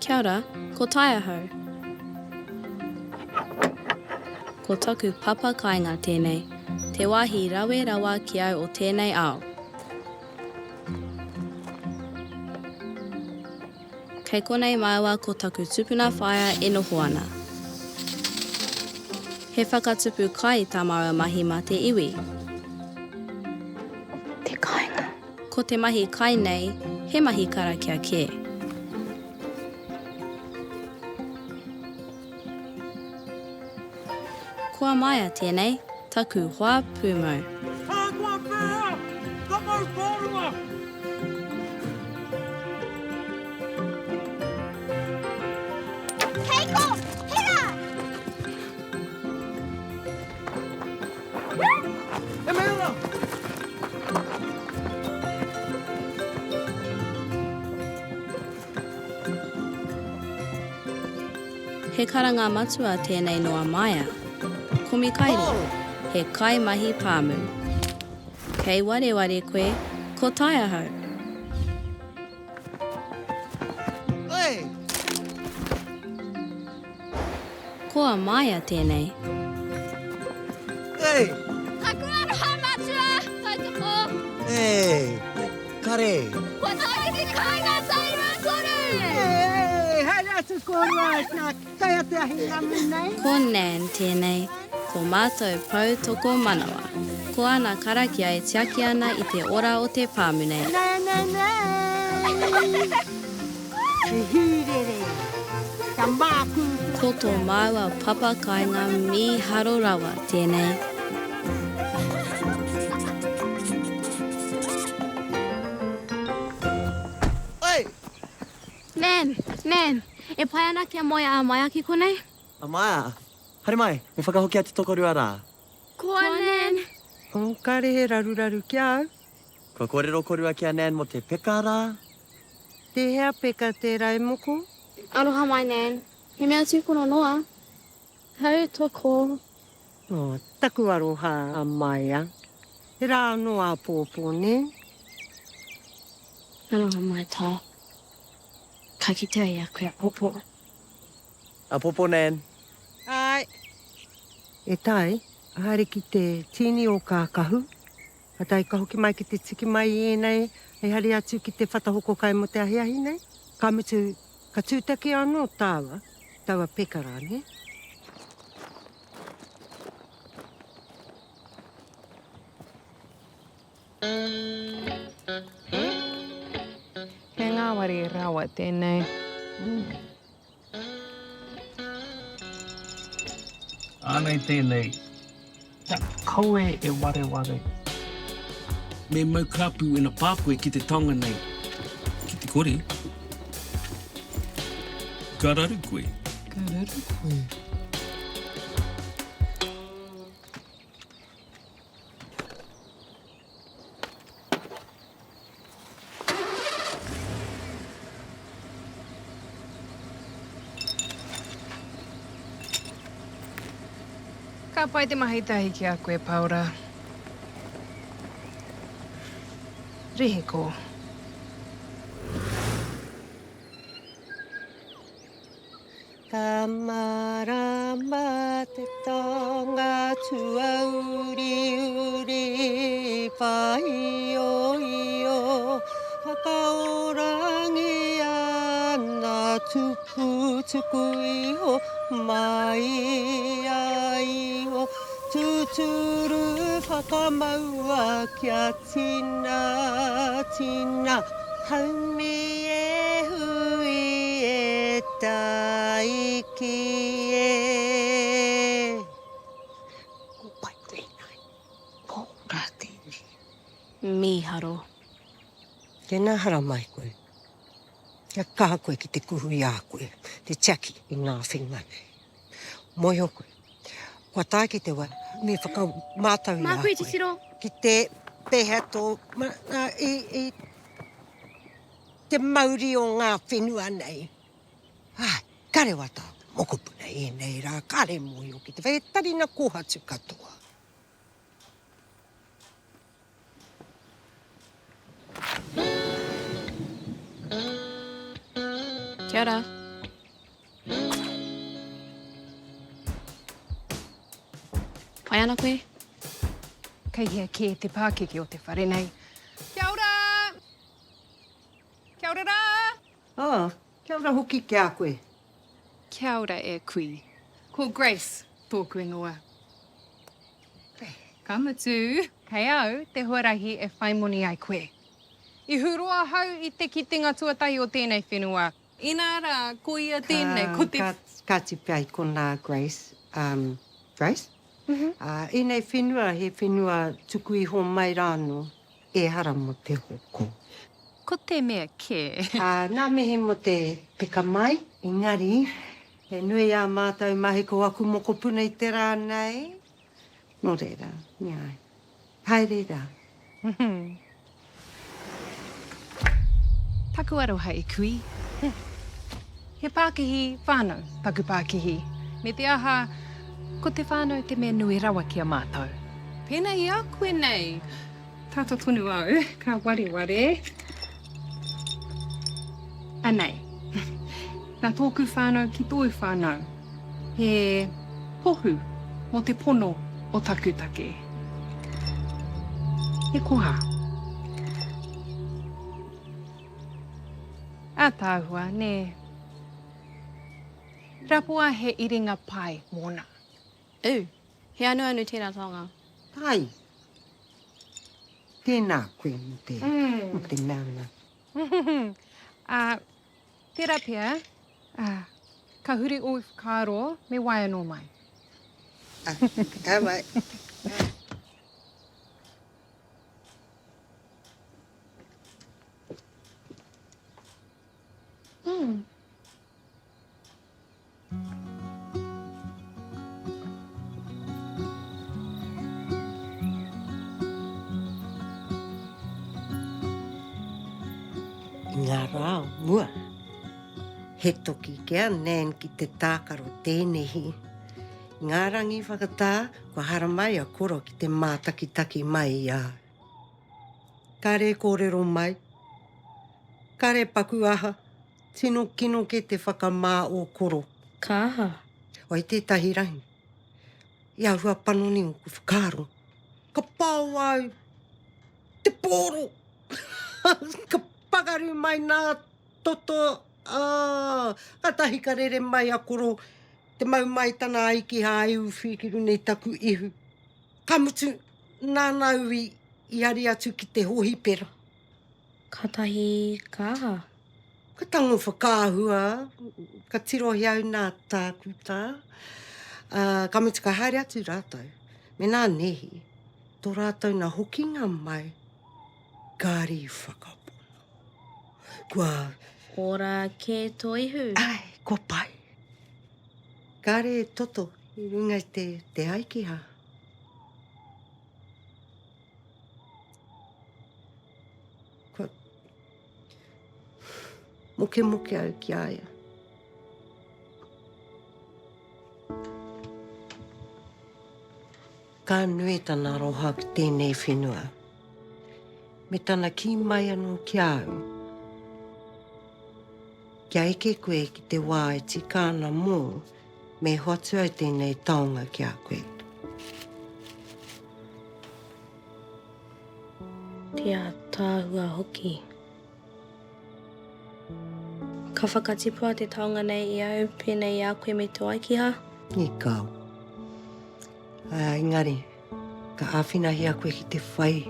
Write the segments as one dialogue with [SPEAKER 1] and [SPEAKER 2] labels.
[SPEAKER 1] Kia ora, ko Tai ahau. Ko taku papa kāinga tēnei, te wāhi rawe rawa ki au o tēnei ao. Kei konei māua ko taku tupuna whaea e noho ana. He whakatupu kai tā māua mahi mā te iwi. Te kāinga. Ko te mahi kai nei, he mahi karakia kē. Ko Amaia tēnei, taku hoa pūmau.
[SPEAKER 2] Ka pēhea? Ka mau kōrua!
[SPEAKER 3] Keiko! Hera!
[SPEAKER 2] E mea ana!
[SPEAKER 1] He karanga matua tēnei nō Amaia. Ko Mikaere, he kaimahi pāmu. Kei wareware koe, ko Tai ahau.
[SPEAKER 2] Oi!
[SPEAKER 1] Ko Amaia tēnei.
[SPEAKER 2] Ei!
[SPEAKER 3] Taku aroha matua! Tautoko!
[SPEAKER 2] Ei! Kare!
[SPEAKER 3] Kua tae ki te kāinga 13!
[SPEAKER 4] Ei! Haere atu kōrua, kia taea te ahi ngamu nei.
[SPEAKER 1] Ko Nan tēnei, ko mātou pou toko manawa. Ko ana karakia e tiaki ana i te ora o te pāmu nei.
[SPEAKER 4] Nei, nei, nei! Te hīrere, kia mākū te
[SPEAKER 1] Ko tō māua papa kāinga mīharo rawa tēnei.
[SPEAKER 2] Oi!
[SPEAKER 1] Nan, Nan, e pai ana kia moe a Amaia ki konei?
[SPEAKER 2] Amaia, haere mai, me whakahoki atu tokorua rā.
[SPEAKER 1] Koa, Nan.
[SPEAKER 4] Oh, kāre he raruraru ki a au.
[SPEAKER 2] Kua kōrero korua ki a Nan mō te peka rā?
[SPEAKER 4] Tēhea peka tērā e moko?
[SPEAKER 1] Aroha mai Nan. He mea tūpono noa. Tautoko.
[SPEAKER 4] Oh, taku aroha a Maia. He rā anō āpōpō, nē?
[SPEAKER 1] Aroha mai Tā. Ka kitea i a koe āpōpō.
[SPEAKER 2] Āpōpō Nan.
[SPEAKER 4] Āe. E Tai, haere ki te tīni o kākahu. Kātahi ka hoki mai ki te tiki mai i ēnei hei hari atu ki te whatahoko kai mō te ahiahi nei. Ka mutu, ka tūtaki anō tāua, taua peka rā, nē?
[SPEAKER 5] He ngāwari rawa tēnei.
[SPEAKER 6] Anei tēnei. Kia kaua e wareware. Me mau karapu ina pā koe ki te taonga nei. Ki te kore, ka raru koe. Ka raru koe.
[SPEAKER 5] Ka pai te mahi tahi ki a koe, Paora. Rehiko.
[SPEAKER 4] Ka marama te tonga tuauriuri whāioio Whakaorangia ana tupu tuku iho mai a iho Tūturu whakamaua kia tina tina Haumi e hui e tāiki e. Ko pai tēnei, ko ora tēnei.
[SPEAKER 1] Mīharo.
[SPEAKER 4] Tēnā haramai koe. Kia kaha koe ki te kuhu i a koe, te tiaki i ngā whenua nei. Mōhio koe, kua tae ki te wā me whakamātau i a koe.
[SPEAKER 1] Māku e titiro.
[SPEAKER 4] Ki te pēhea tō mana i te mauri o ngā whenua nei. Āe, kare wā tā mokopuna i ēnei rā, kare mōhio ki te whai, he tarina kōhatu katoa.
[SPEAKER 1] Kia ora. Pai ana koe?
[SPEAKER 5] Kei hea kē te pākeke o te whare nei? Kia ora! Kia ora rā!
[SPEAKER 4] Oh, kia ora hoki ki a koe.
[SPEAKER 5] Kia ora e kui. Ko Grace tōku ingoa. Ka mutu, kei au te huarahi e whai moni ai koe. I hūroa ahau i te kitenga tuatahi o tēnei whenua. Inā rā, ko ia tēnei, ko te.
[SPEAKER 4] Ka, kāti pea i konā, Grace. Um, Grace? Mm -hmm. Uh, ēnei whenua, he whenua tuku iho mai rānō, ehara mō te hoko.
[SPEAKER 5] Ko te mea kē.
[SPEAKER 4] Uh, nā mihi mō te peka mai, engari, he nui ā mātou mahi ko aku mokopuna i te rā nei. Nō reira, āe. Haere rā.
[SPEAKER 5] Taku aroha e kui. He pākihi whānau taku pākihi. Me te aha, ko te whānau te mea nui rawa ki a mātou. Pēnā i a koe nei. Tata tonu au, ka wareware. Anei. Nā tōku whānau ki tōu whānau. He tohu mō te pono o taku take. He koha. Ātaahua, nē. Rapua he iringa pai mōna.
[SPEAKER 1] Ū, he anuanu tērā taonga.
[SPEAKER 4] Tai. Tēnā koe mō te, mō te mea nā.
[SPEAKER 5] Ā, tērā pea, ā, ka huri ōu whakaaro me wai anō mai.
[SPEAKER 4] Ā, ka mai. I ngā rā o mua, he toki kē a Nan ki te tākaro tēnehi. I ngā rangi whakatā, kua haramai a Koro ki te mātakitaki mai i a au. Kāre e kōrero mai, kāre e paku aha. Tino kino ke te whakamā o Koro.
[SPEAKER 1] Ka aha?
[SPEAKER 4] Wai tētahi rangi. I āhua panoni ōku whakaaro. Ka pao au te pōro! Ka pakaru mai nā toto, ā, kātahi ka rere mai a Koro te mau mai tana aikiha ai uwhi ki runga i taku ihu. Ka mutu, nāna au i hari atu ki te hōhipera.
[SPEAKER 1] Kātahi ka aha?
[SPEAKER 4] Ka tango whakaahua, ka tirohia au nā tākuta, ā, ka mutu ka haere atu rātou me nā nēhi, tō rātou nā hokinga mai, kāre i whakapono. Kua.
[SPEAKER 1] Ora kē tō ihu.
[SPEAKER 4] Āe, kua pai. Kāre e toto i runga i te, te aikiha. Kua mokemoke au ki a ia. Ka nui tana aroha ki tēnei whenua, me tana kī mai anō ki a au, Kia eke koe ki te wā e tika ana mōu, me hoatu au tēnei taonga ki a koe.
[SPEAKER 1] Te ātaahua hoki. Ka whakatipua te taonga nei i au pēnei i a koe me te waikiha?
[SPEAKER 4] E kāo. Ā, engari, ka āwhinahia koe ki te whai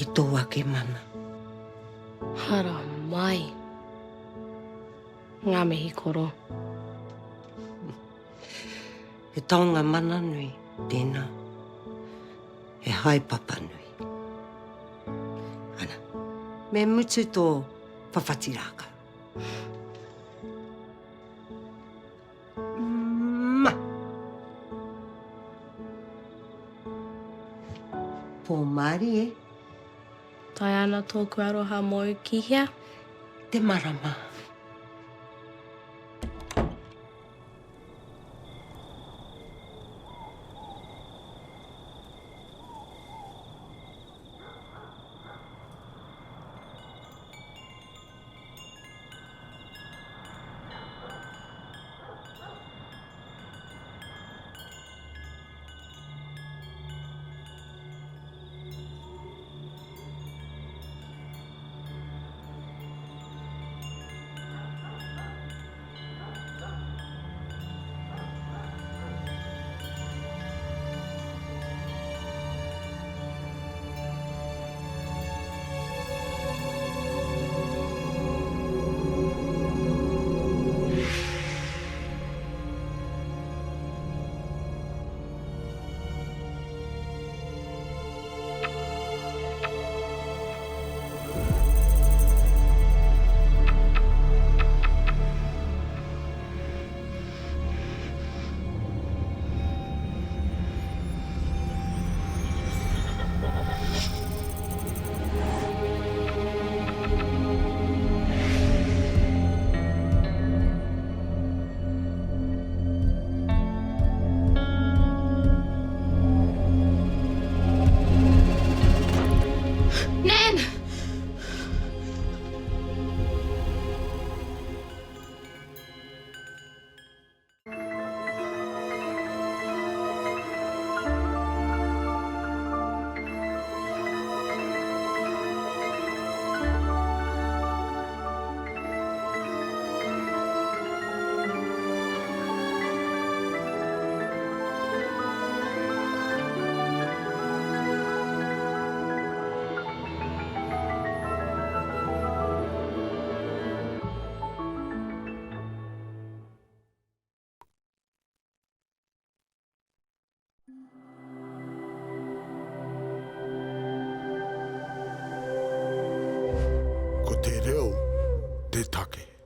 [SPEAKER 4] i tō ake mana.
[SPEAKER 1] Haramai. Ngā mihi koro.
[SPEAKER 4] He taonga mana nui tēnā. He haepapa nui. Ana, me mutu tō whawhati rākau. Ma! Pō mārie.
[SPEAKER 1] Tae ana tōku aroha mōu ki hea?
[SPEAKER 4] Te marama.
[SPEAKER 7] te reo te take.